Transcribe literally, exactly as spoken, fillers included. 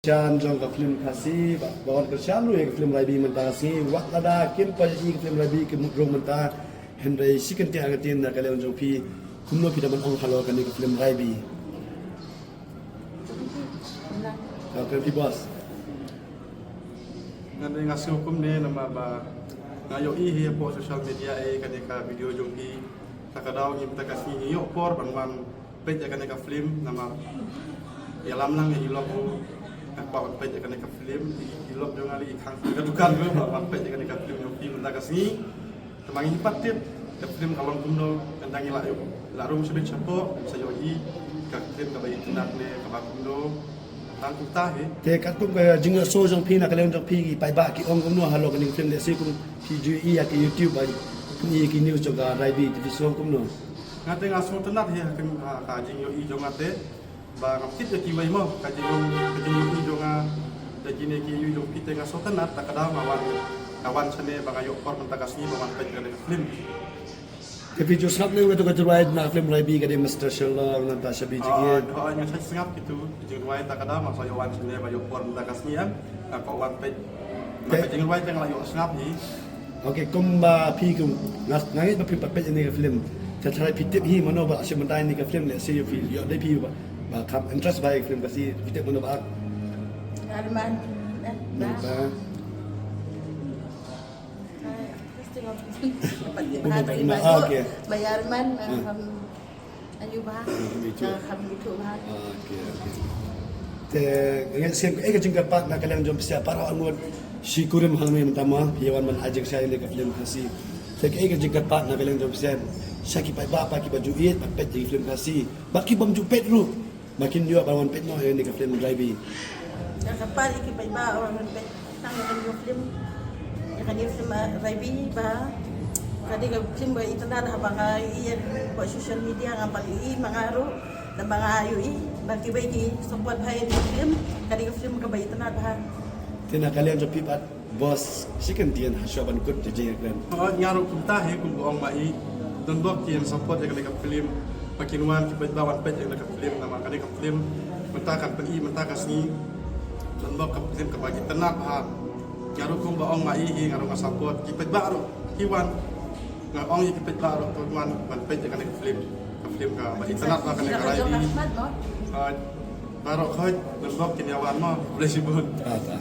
Shan jong ka film Khasi ba, ba wan kyrshan ruh ïa ka film Raibi mynta ka sngi, wat lada kim pat ïohi ka film Raibi ki mut rung mynta. Hynrei shi kyntien ar kyntien na ka liang jong phi, kumno phi da ban ong halor kane ka film Raibi? Ka film phi, boss. Nga dei nga sngew kumne namar ba nga ïohi hi hapoh social media, eh, kane ka video jong phi. Ta ka daw ngi mynta ka sngi ngi ïoh por ban wan peit ïa kane ka film namar ïalam lang ïa i lok u. Nga kwah wan peit ïa kane ka film, i, i lok jong nga lei i khang ka dukan ruh ban wan peit ïa kane ka film jong phi mynta ka sngi. Te ma ngi pat tip ka film ka long kumno, ynda ngi la ïoh, la rung shibit shapoh sa ïohi ka film kaba itynnad ne kaba kumno. Tang kumta hi. Te katkum ka jingïohsngew jong phi na ka liang jong phi, ki paidbah ki ong kumno halor kane ka film, lehse kum phi ju ïohi ha ki YouTube, ba phi ïohi ki news jong ka Raibi, te phi sngew kumno? Nga te nga sngewtynnat hi ha ka, ha ka jingïohi jong nga te. Ba ngam tip ïa kiwei mo, ka jinglong, ka jingïohi jong nga ïa kine ki ïohi jong phi te nga sngewtynnat, ta ka daw nga wan, nga wan shane ba nga ïoh por mynta ka sngi ba wan peit kane ka film. Te phi ju sngap ne wei to ka jingrwai na ka film Raibi, ka dei Mister Sherlock, Natasha B. Jigien. Ah, nga sngap kitu ki jingrwai, ta ka daw nga sa ïoh wan shane ba ïoh por mynta ka sngi em, nga kwah wan peit. Na ka jingrwai te nga la ïoh sngap hi. Okay, kumba phi kum, nga, nga ngeit ba phi pat peit ïa kane ka film. Te tharai phi tip hi mano ba shim bynta ïa kane ka film, lehse ïa phi, ïoh dei phi ba, ba kham interest bha ïa ka film Khasi, phi tip mano ba? Arman. Eh, ba. Ba. Ah, interesting. Ba, ah, okay. Ba Arman, ah, hmm. Ayu bha. Ah, me too. Ah, kham me too bha. Ah, okay, okay. Te nga ngeit shisien kaei ka jingkyrpad na ka liang jong phi sha baroh arngut, shi kurim hangne mynta mo, phi wan ban ai jingshai ïa ka film Khasi. Te kaei ka jingkyrpad na ka liang jong phi sha ki paidbah pat kiba ju ïeit ban peit ïa ka film Khasi, bad ki bym ju peit ruh ba kin ïoh ban wan peit noh ïa kane ka film Raibi. Nga kyrpad ïa ki paidbah wan peit tang ïa kane ka film, ïa kane ka film, ah, Raibi ba ka dei ka film ba itynnad, haba nga ïohi ïa ka social media nga pat ïohi ma nga ruh, lada nga ïohi ba kiwei ki support bha ïa kane ka film, ka dei ka film kaba itynnad bha. Te na ka liang jong phi pat, boss, shi kyntien ha shuwa ban kut jingïakren. Oh, nga ruh kumta hi, kumba ong ma i, don bok ki ïeng support ïa kane ka film, ba kin wan ki paidbah wan peit ïa kane ka film, namar kane ka film mynta kan pyni mynta ka sngi. Don bok ka film kaba itynnad bha. Nga ruh kumba ong ma i hi, nga ruh nga support, ki paidbah ruh ki wan. Nga ong ïa ki paidbah ruh to wan ban peit ïa kane ka film. Ka film kaba itynnad bha, kane ka Raibi. Ah, baroh khoit, don bok kin ïa wan mo. Khublei shibun. Ah, ta.